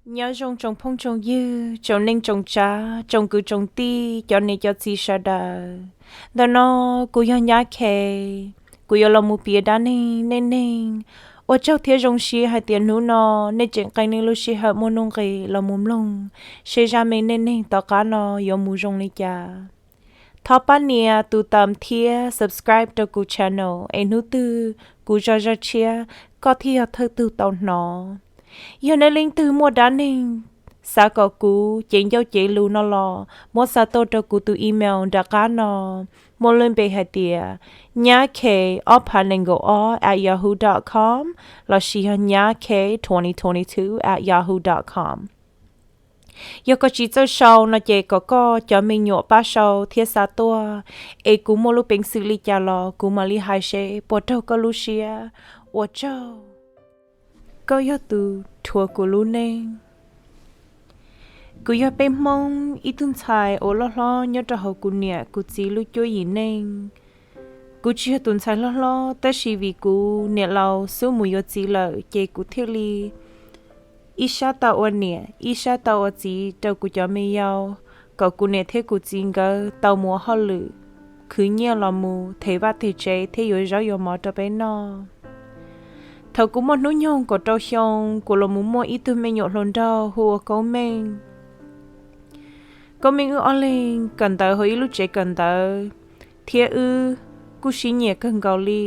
Nyob zoo tsoom phooj tsoom ywg, tsoom neej tsoom tsav, tsoom kwv tsoom tij, cov niam cov txiv sawv daws. Ntawm no kuv yog Nyab Khe, kuv yuav los mus piav dab neeg nej neeg. Ua tsaug thiab zoo siab hais tias hnub no nej tseem qee nej lub sij hawm muaj nuj nqis los mus mloog seb zaj me neej neeg tom qab no yuav mus zoo li cas. Thov pab nias tus tam thiab subscribe rau kuv channel es hnub twg kuv zaj zaj tshiab koj thiaj yog thawj tug tau hnov. Yog nej leej twg muaj dab neeg xav kom kuv cev ncauj cev lus no los muab xa tuaj rau kuv tus email nram qab no, muaj lub npe hais tias nyab khe ob phav nees nkaum ob at yahoo dot com lossis yog nyab khe twenty twenty two at yahoo dot com. Yog koj tsis txawj sau no ces kom koj cov me nyuam pab sau thiab xa tuaj, es kuv muaj lub peev xwm li cas los kuv mam li hais seb puas raug koj lub siab. Ua tsaug. Koj yog tus rhuav kuv lub neej. Kuv yog peb Hmoob ib tug ntxhais uas loj hlob nyob rau hauv kuv niam kuv txiv lub cuab yim neej. Kuv tsis yog tus ntxhais hlob hlob, tab sis vim kuv niam laus xub mus yuav txiv lawm ces kuv thiaj li ib sab tau ua niam ib sab tau ua txiv rau kuv cov me yau, kom kuv niam thiab kuv txiv nkawd tau mus ua hauj lwm, khwv nyiaj los mus them vaj them tsev thiab yuav zaub yuav mov rau peb noj. Thaum kuv muaj hnub nyoog kaum rau xyoo, kuv los mus muaj ib tug me nyuam hluas nraug hu ua Kaub Meej. Kaub Meej wb ob leeg kawm ntawv hauv ib lub tsev kawm ntawv, thiab wb kuj sib nyiam kawg nkaus li.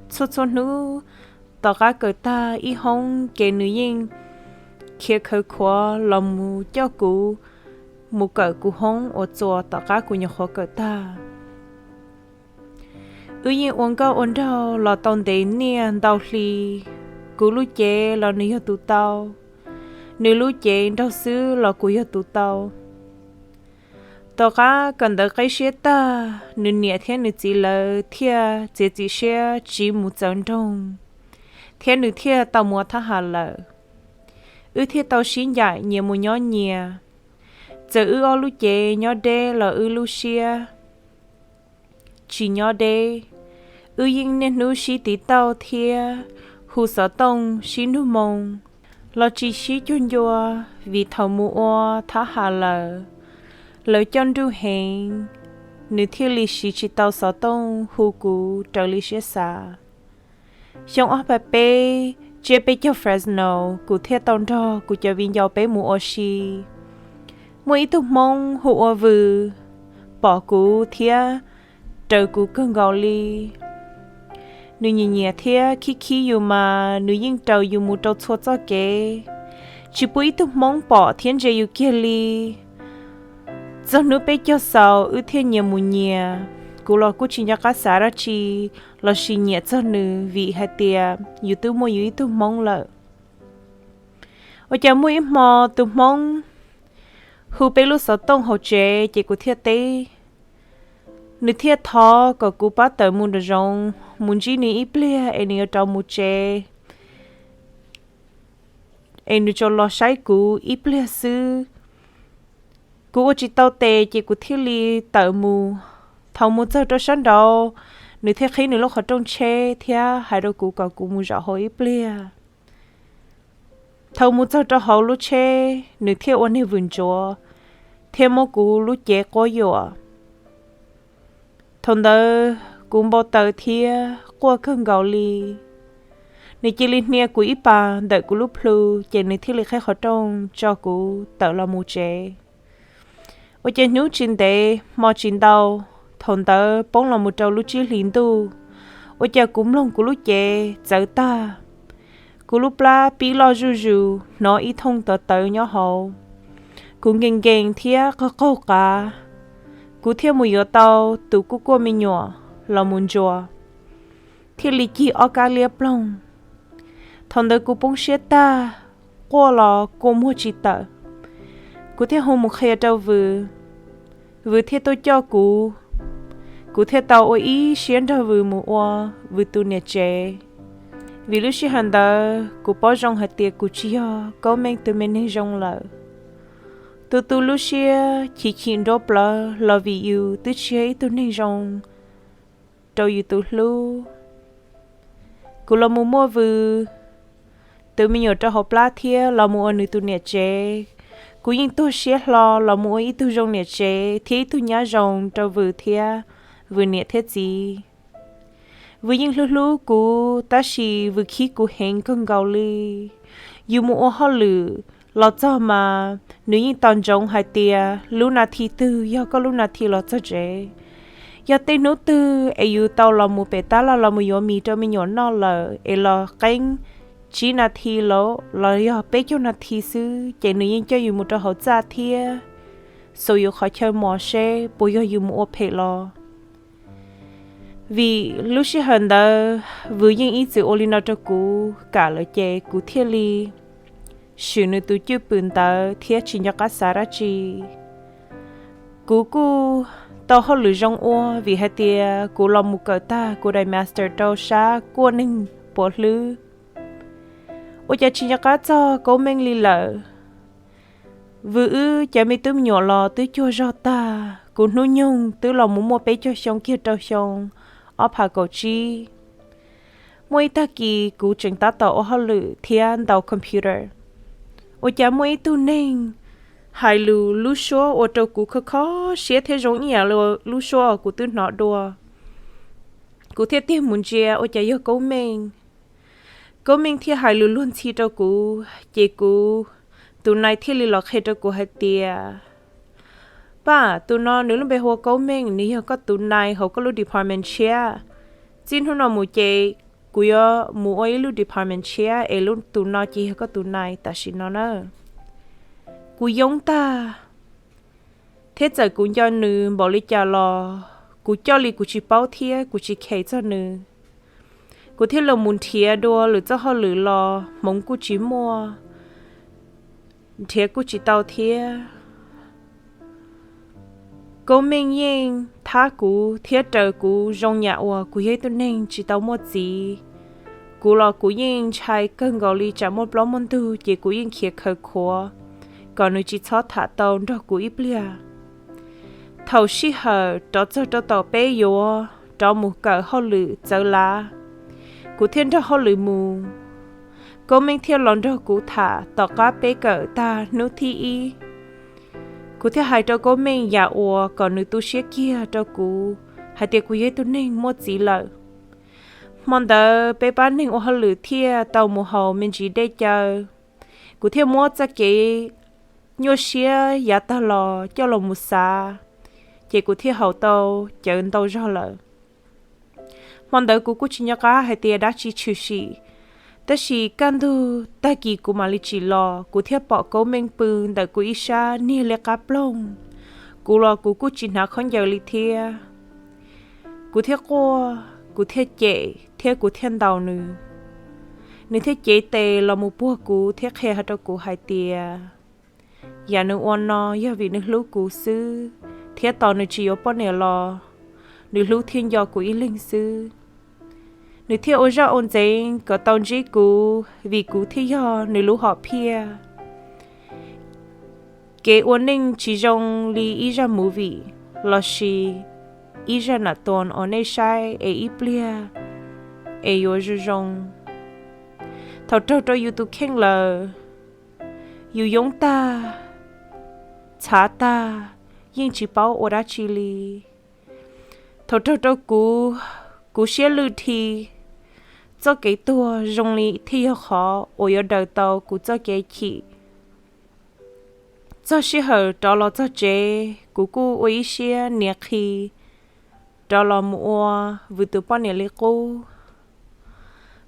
Txhua txhua hnub tom qab kawm tag ib hoob ces nws yeej khiav khawv khuav los mus coj kuv mus kawm kuv hoob uas txuas tom qab kuv nyuam qhuav kawm tag. Wb yeej ua nkauj ua nraug los tau ntev niaj ntau hli. Kuv lub cev los nws yog tus tau, nws lub cev nraug xwb los kuv yog tus tau. Tom qab kawm ntawv qib siab tag, nws niam thiab nws txiv lawv thiaj txiav txim siab tsiv mus txawv nroog, thiab nws thiaj tau mus ua thab ham lawm. Wb thiaj tau sib ncaim nyias mus nyob nyias. Txawm wb ob lub cev nyob deb los wb lub siab tsis nyob deb. Wb yeej niaj hnub sib tiv tauj thiab hu xov tooj sib nug moo, los tsis sib cuag ncua, vim thaum mus ua thab ham lawm, lawv coj nruj heev, nws thiaj li siv tsis tau xov tooj hu kuv raws li siab xav. Xyoo ob phav peb, tsiab peb caug Fresno, kuv thiaj tau nrog kuv cov viv ncaus peb mus ua si. Muaj ib tug Hmoob hu ua Vws pom kuv thiab raws kuv kawg nkaus li. Nws nyiam nyiam thiab khib khib yus mas nws yeej raws yus mus rau txhua txoj kev, tsis pub ib tug Hmoob pom thiab ntsia yus kiag li. Txog hnub peb caug xaus wb thiaj nyias mus nyias. Kuv los kuj tsis nco qab xav dab tsi lossis nyiam txog nws vim hais tias yus twb muaj yus ib tug Hmoob lawm. Ua cas muaj ib hmo tus Hmoob hu peb lub xov tooj hauv tsev ces kuv thiaj teb. Nws thiaj thov kom kuv pab tawm mus nram zoov mus ntsib nws ib pliag es nws yuav rov mus tsev, es nws tsuas los saib kuv ib pliag xwb. Kuv ua tsis tau tes ces kuv thiaj li tawm mus. Thaum mus txog rau sab nraud, nws thiaj qhib nws lub qhov rooj tsheb thiab hais rau kuv kom kuv mus zaum hauv ib pliag. Thaum mus txog rau hauv lub tsheb, nws thiaj ua niag vwm ntsuav thiab muab kuv lub cev quab yuam. Thaum ntawd kuv npau taws thiab quaj kawg nkaus li. Nws cia li hnia kuv ib pas ntawm kuv lub plhu ces nws thiaj li qhib qhov rooj tso kuv tawm los mus tsev. Ua cas hnub tsis ntev hmo tsis ntau, thaum ntawd poob los mus rau lub tsib hlis ntuj, ua cas kuv mloog kuv lub cev txawv tag. Kuv lub plab pib loj zuj zus, hnov ib thooj tawv tawv nyob hauv. Kuv nkees nkees thiab qaug qaug qav, kuv thiaj mus yuav tau tus kuj kuaj me nyuam los mus ntsuas, thiaj li cig ob kab liab ploog. Thaum ntawd kuv poob siab tag, quaj los kua muag tsis tawm. Kuv thiaj hu mus qhia rau Vws, Vws thiaj tuaj coj kuv. Kuv thiaj tau ua ib siab nrog Vws mus ua Vws tus niam tsev. Vim lub sij hawm ntawd kuv paub zoo hais tias kuv tsis yog Kaub Meej tus me neeg zoo lawm. Tu tu lub siab chim chim nruab plawv los vim yus twb tsis yog ib tug neeg zoo rau yus tus hlub. Kuv los mus muaj Vws, tus me nyuam rau hauv plab thiab los mus ua nws tus niam tsev. Kuv yeej tuag siab hlo los mus ua ib tug zoo niam tsev thiab ib tug nyab zoo rau Vwm thiab Vwm niam thiab txiv. Vwm yeej hlub hlub kuv tab sis Vwm khib kuv heev kawg nkaus li. Yus mus ua hauj lwm los txog mas nws yeej tos ntsoov hais tias lub nas this twg yog koj lub nas this los txog tsev. Yog tej hnub twg es yus tau los mus pem tab laj los mus yuav mis rau me nyuam noj lawm es los qeeb tsib nas this los los yog peb caug nas this xwb ces nws yeej coj yus mus rau hauv txaj thiab xus yus qhov chaw mos seb puas yog yus mus ua phem los. Vim lub sij hawm ntawd Vwm yeej ib txwm ua li no rau kuv kam lawm ces kuv thiaj li swm nws tus cwj pwm ntawd thiab tsis nco qab xav dab tsi. Kuv kuj tau hauj lwm zoo ua vim hais tias kuv los mus kawm tag kuv daim master rau sab kuaj neeg puav hlwb. Ua cas tsis nco qab txog Kaub Meej li lawm. Vwm wb cov me tub me nyuam los twb cuag zog tag, kuv hnub nyoog twb los mus muaj peb caug xyoo kiag rau xyoo ob phav kaum tsib. Muaj ib tag kis kuv tseem tab tom ua hauj lwm thiab ntaus computer, ua cas muaj ib tug neeg hais lus lub suab ua rau kuv kho kho siab thiab zoo ib yam li lub suab kuv twb hnov dua. Kuv thiaj tig mus ntsia ua cas yog Kaub Meej. Kaub Meej thiaj hais lus luag ntxhi rau kuv ces kuv tus nai thiaj li los qhia rau kuv hais tias, Paj, tus no nws lub npe hu ua Kaub Meej, nws yog koj tus nai hauv koj lub department tshiab. Txij hnub no mus ces kuv yuav mus ua ib lub department tshiab es lub tus no ces yog koj tus nai tam sim no na. Kuv yoob tag thiab txawm kuv nco nws npaum li cas los kuv coj li kuv tsis paub thiab kuv tsis kheev txog nws. Kuv thiaj li mus nrhiav dua lwm txoj hauj lwm los hmoov kuj tsis muaj, nrhiav kuj tsis tau thiab. Kaub Meej yeej thab kuv thiab raws kuv zoo yam uas kuv yog ib tug neeg tsis tau muaj txiv. Kuv los kuv yeej ntshai kawg nkaus li tsam muaj plaub muaj ntug ces kuv yeej khiav khawv khuav kom nws tsis txhob tham tau nrog kuv ib pliag. Thaum sij hawm rov txog rau tom peb yuav rov mus kawm hauj lwm txawv lav, kuv thiaj nrog hauj lwm mus. Kaub Meej thiaj los nrog kuv tham tom qab peb kawm tag hnub thib ib. Kuv thiaj hais rau Kaub Meej yam uas kom nws tu siab kiag rau kuv hais tias kuv yog ib tug neeg muaj txiv lawm. Hmo ntawd peb pab neeg ua hauj lwm thiaj tau mus haus me ntsis dej caw. Kuv thiaj muab txoj kev nyuaj siab yav tag los coj los mus xav, ces kuv thiaj haus tau cawv ntau zog lawm. Hmo ntawd kuv kuj tsis nco qab hais tias dab tsi tshwm sim, tab sis kaj ntug tag kis kuv mam li tsim los kuv thiaj pom Kaub Meej pw ntawm kuv ib sab niag liab qab ploog. Kuv los kuv kuj tsis hnav khaub ncaws li thiab. Kuv thiaj quaj, kuv thiaj cem thiab kuv thiaj ntaus nws. Nws thiaj cev tes los mus puag kuv thiab qhia rau kuv hais tias yam nws ua no yog vim nws hlub kuv xwb, thiab tos nws tsis yuav poj niam los nws hlub thiab nco kuv ib leeg xwb. Nws thiaj ua zaj ua ntxeev kom tau ntsib kuv vim kuv thiaj yog nws lub hom phiaj. Kev ua neej tsis zoo li ib zaj movie lossis ib zaj nam tuam uas nej saib es ib pliag es yuav zoo zoo. Thaum raug rau yus tus kheej lawm, yus yoob tag, txhav tag, yeej tsis paub ua dab tsi li. Thaum raug rau kuv, kuv siab lwj dhi, txoj kev tuag zoo li thiaj yog qhov uas yuav daws tau kuv txoj kev chim. Txog sij hawm rov los txog tsev, kuv kuj ua ib siab nias qhi rov los mus ua Vwm tus poj niam li qub.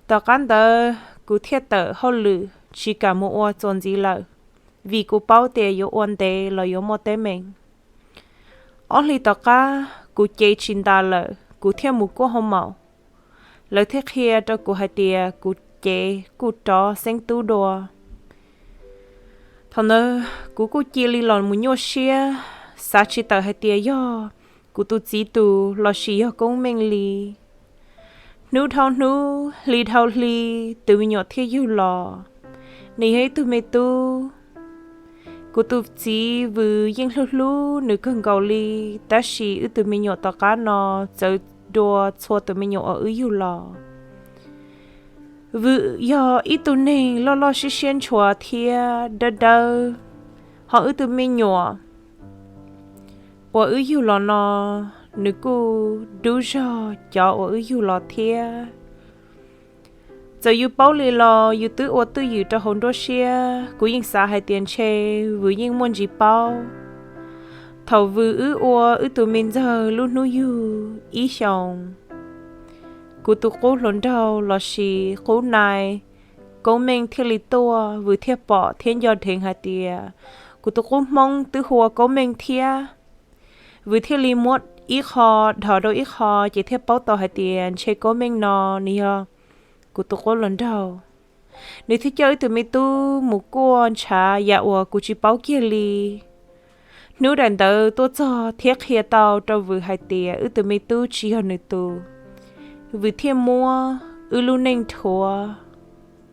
Tom qab ntawd kuv thiaj tawm hauj lwm tsis kam mus ua txuas ntxiv lawm, vim kuv paub tias yuav ua ntev los yuav muaj teeb meem. Ob hlis tom qab kuv cev tsis ntas lawm, kuv thiaj mus kuaj hoo maum. Lawv thiaj qhia rau kuv hais tias kuv cev kuj rov xeeb tub dua. Thaum ntawd kuv kuj cia li los mus nyuaj siab, xav tsis tawm hais tias yog kuv tus txiv tus lossis yog Koob Meej li. Hnub dhau hnub, hli dhau hli, tus me nyuam thiaj yug los. Nws yog ib tug me tub. Kuv tus txiv Vwm yeej hlub hlub nws kawg nkaus li, tab sis wb tus me nyuam tom qab no txawv dua txhua tus me nyuam uas wb yug los. Vwm yog ib tug neeg loj loj siab siab ntshua thiab dawb dawb, ho wb tug me nyuam uas wb yug los no, nws kuj dub zog cov uas wb yug los thiab. Txawm yus paub li los yus twb ua twj ywm rau hauv nruab siab, kuv yeej xav hais tias ntshe Vwm yeej muaj ntsis paub. Thaum Vwm wb ua wb tug me ntxawg lub hnub yug ib xyoos, kuv tus qub hluas nraug lossis qub nai, Koob Meej thiaj li tuaj, Vwm thiaj pom thiab nco dheev hais tias kuv tus qub Hmoob twb hu ua Koob Meej thiab. Vwm thiaj li muab ib qho dhos rau ib qho, ces thiaj paub tau hais tias ntshe Koob Meej no nws yog kuv tus qub hluas nraug. Nws thiaj coj wb tug me tub mus kuaj ntshav yam uas kuv tsis paub kiag li. Hnub daim ntawd tuaj txog thiab qhia tau rau Vwm hais tias wb tug me tub tsis yog nws tus, Vwm thiaj muab wb lub neej rhuav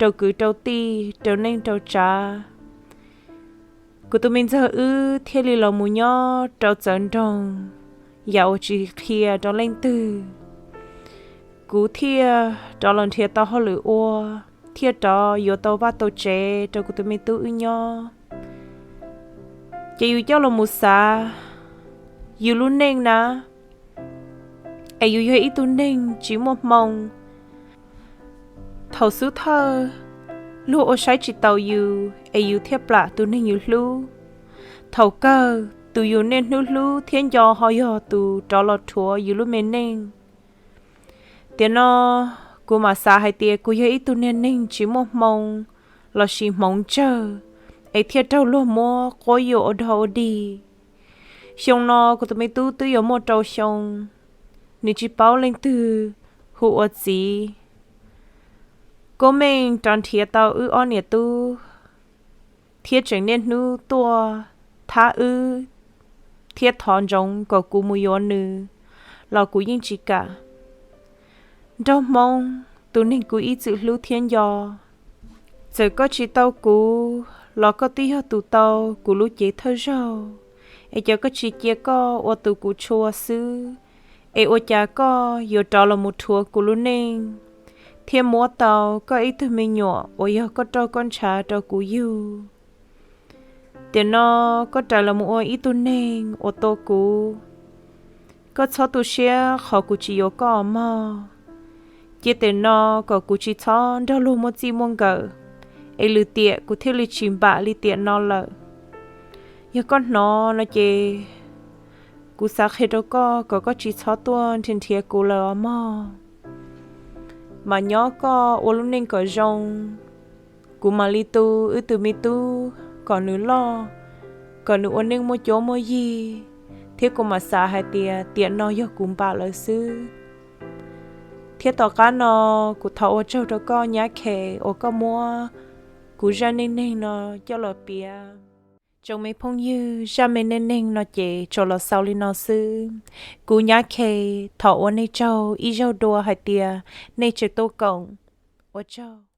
rau kwv rau tij, rau neej rau tsav. Kuv tus me ntxawg wb thiaj li los mus nyob rau txawv nroog, yam uas tsis qhia rau leej twg. Kuv thiaj rov los nrhiav tau hauj lwm ua, thiaj rov yuav tau vaj tau tsev rau kuv tus me tub wb nyob. Ces yus coj los mus xav yus lub neej na, es yus yog ib tug neeg tsis muaj hmoo. Thaum xub thawj luag ua saib tsis taus yus es yus thiaj plam tus neeg yus hlub. Thaum kawg tus yus niaj hnub hlub thiab nco ho yog tus rov los rhuav yus lub me neej. Tiam no kuv mam xav hais tias kuv yog ib tug niag neeg tsis muaj hmoo lossis hmoov tsawg, es thiaj raug luag muab quab yuam ua dog ua dig. Xyoo no kuv tus me tub twb yuav muaj rau xyoo, nws tsis paub leej twg hu ua txiv. Koob Meej rov nrhiav tau wb ob niam tub thiab tseem niaj hnub tuaj thab wb thiab thov ntsoov kom kuv mus yuav nws, los kuv yeej tsis kam. Nraug Hmoob, tus neeg kuv ib txwm hlub thiab nco, txawm koj tsis tau kuv los koj twb yog tus tau kuv lub cev thawj zaug, es cas koj tsis cia koj ua tus kuv tshua xwb, es ua cas koj yuav rov los mus rhuav kuv lub neej thiab muab tau koj ib tug me nyuam uas yog koj roj koj ntshav rau kuv yug. Tiam no koj rais los mus ua ib tug neeg uas tua kuv. Koj txhob tu siab qhov kuv tsis yuav koj mog. Cia tiam no kom kuv tsis txhob nrog luag muaj txij muaj nkawm, es lwm tiam kuv thiaj li tsis npam li tiam no lawm. Yog koj hnov no ces kuv xav qhia rau koj kom koj tsis txhob tuaj nrhiav nrhiav kuv lawm os mog. Mas nyob koj ua lub neej kom zoo, kuv mam li tu wb tus me tub kom nws loj, kom nws ua neej muaj cuab muaj yig, thiab kuv mam xav hais tias tiam no yog kuv npam lawv xwb. Thiab tom qab no kuv thov ua tsaug rau koj Nyab Khes uas koj muab kuv zaj neej neeg no coj los piav. Tsoom me phooj ywg, zaj me neej neeg no ces tsuas los xaus li no xwb. Kuv Nyab Khes thov ua nej tsaug ib zaug dua hais tias nej tseem tuaj koom. Ua tsaug.